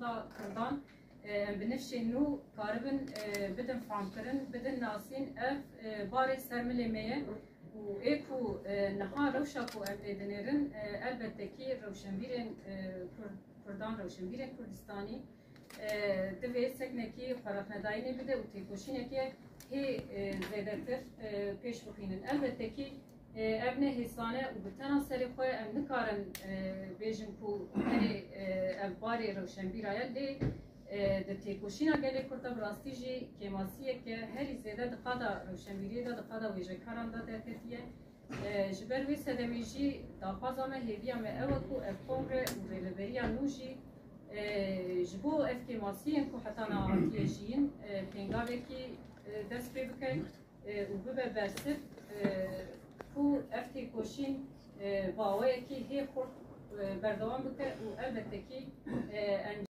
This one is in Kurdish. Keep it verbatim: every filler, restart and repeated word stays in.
da Kurdan, e, em bi nifşên nû karibin, e, bidin famkirin, bidin nasîn. Ev, e, barê ser milê me ye û ê ku, e, niha rewşa ku em lê dinêrin, e, elbette kî rewşenbîrên, e, Kur-, Kurdan, rewşenbîrên Kurdistanî, e, divê seknekî xwerexnedayînê bide û têkoşînekê hê, e, zêdetir, e, pêş bixînin. Elbette kî, e, ev ne hêsan e û bi tena serê xwe em nikarin, e, bêjin ku tenê, e, ev barê rewşenbîra ye, lê, e, di têkoşîna gelê Kurd de bi rastî jî kêmasiyeke herî zêde di qada rewşenbîriyê de, di qada wêjekaran de derketiye. E, ji ber wê sedemê jî daxwaza me, hêviya me ew e ku ev kongre û rêveberiya nû jî, e, ji bo ev kêmasiyên ku heta niha hatiye jiyîn, e, pêngavekî, e, dest pê bike, e, û bibe bersiv, e, ku ev têkoşîn, e, bi awayekî hê xurt, e, berdewam bike û elbette kî, e, em